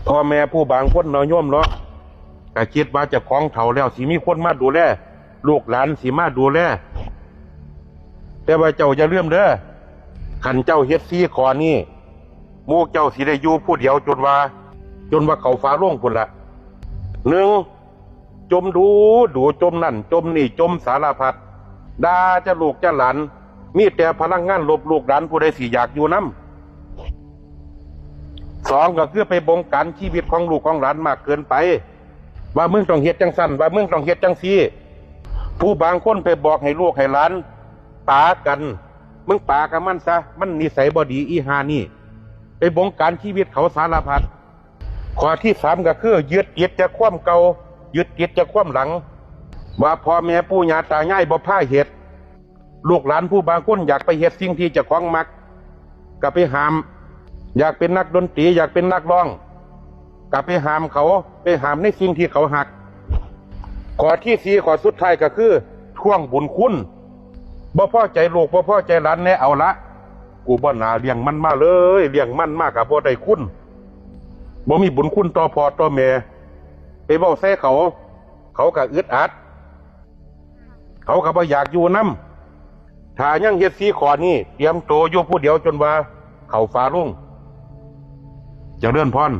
ພໍ່ແມ່ຜູ້ບາງຄົນເນາະໂຍມເນາະ ກໍຄິດວ່າເຈົ້າຂອງເຖົ້າແລ້ວ ຊິມີຄົນມາດູແລ ລູກຫຼານຊິມາດູແລ. ແຕ່ວ່າເຈົ້າຢ່າລືມເດີ ຄັນເຈົ້າເຮັດສີ່ຂໍ້ນີ້ ໝູ່ເຈົ້າຊິໄດ້ຢູ່ຜູ້ດຽວຈົນວ່າ ຈົນວ່າເຂົ້າຝາໂລງພຸ້ນລະ. ໜຶ່ງ ຈົ່ມດູດູ ຈົ່ມນັ້ນຈົ່ມນີ້ ຈົ່ມສາລະພັດ ດ່າຈະລູກຈະຫຼານ ມີແຕ່ພະລັງງານລົບ ລູກຫຼານຜູ້ໃດຊິຢາກຢູ່ນຳ? ສອງ ກໍຄືໄປບົງການຊີວິດຂອງລູກຂອງຫຼານມາກເກີນໄປ ວ່າມຶງຕ້ອງເຮັດຈັ່ງຊັ້ນ ວ່າມຶງຕ້ອງເຮັດຈັ່ງຊີ້. ຜູ້ບາງຄົນໄປບອກໃຫ້ລູກໃຫ້ຫຼານປາກັນ ມຶງປາກັບມັນຊະ ມັນນິໄສບໍ່ດີ ອີຫ່ານີ້ ໄປບົງການຊີວິດເຂົາສາລະພັດ. ຂໍ້ທີສາມ ກໍຄືຍຶດຕິດແຕ່ຄວາມເກົ່າ ຍຶດຕິດແຕ່ຄວາມຫຼັງ ວ່າພໍ່ແມ່ປູ່ຍ່າຕາຍາຍບໍ່ພາເຮັດ. ລູກຫຼານຜູ້ບາງຄົນຢາກໄປເຮັດສິ່ງທີ່ເຈົ້າຂອງມັກ ກໍໄປຫ້າມ ຢາກເປັນນັກດົນຕີ ຢາກເປັນນັກຮ້ອງ ກໍໄປຫ້າມເຂົາ ໄປຫ້າມໃນສິ່ງທີ່ເຂົາຮັກ. ຂໍ້ທີສີ່ ຂໍ້ສຸດທ້າຍກໍຄືທວງບຸນຄຸນ ບໍ່ພໍໃຈລູກ ບໍ່ພໍໃຈຫຼານແດ່ ເອົາລະ ກູບໍ່ໜ້າລ້ຽງມັນມາເລີຍ ລ້ຽງມັນມາກໍບໍ່ໄດ້ຄຸນ ບໍ່ມີບຸນຄຸນຕໍ່ພໍ່ຕໍ່ແມ່ ໄປເວົ້າໃສ່ເຂົາ ເຂົາກໍອຶດອັດ ເຂົາກໍບໍ່ຢາກຢູ່ນຳ. ຖ້າຍັງເຮັດສີ່ຂໍ້ນີ້ ຕຽມໂຕຢູ່ຜູ້ດຽວຈົນວ່າເຂົ້າຝາໂລງ. ຈະເລີນພອນ.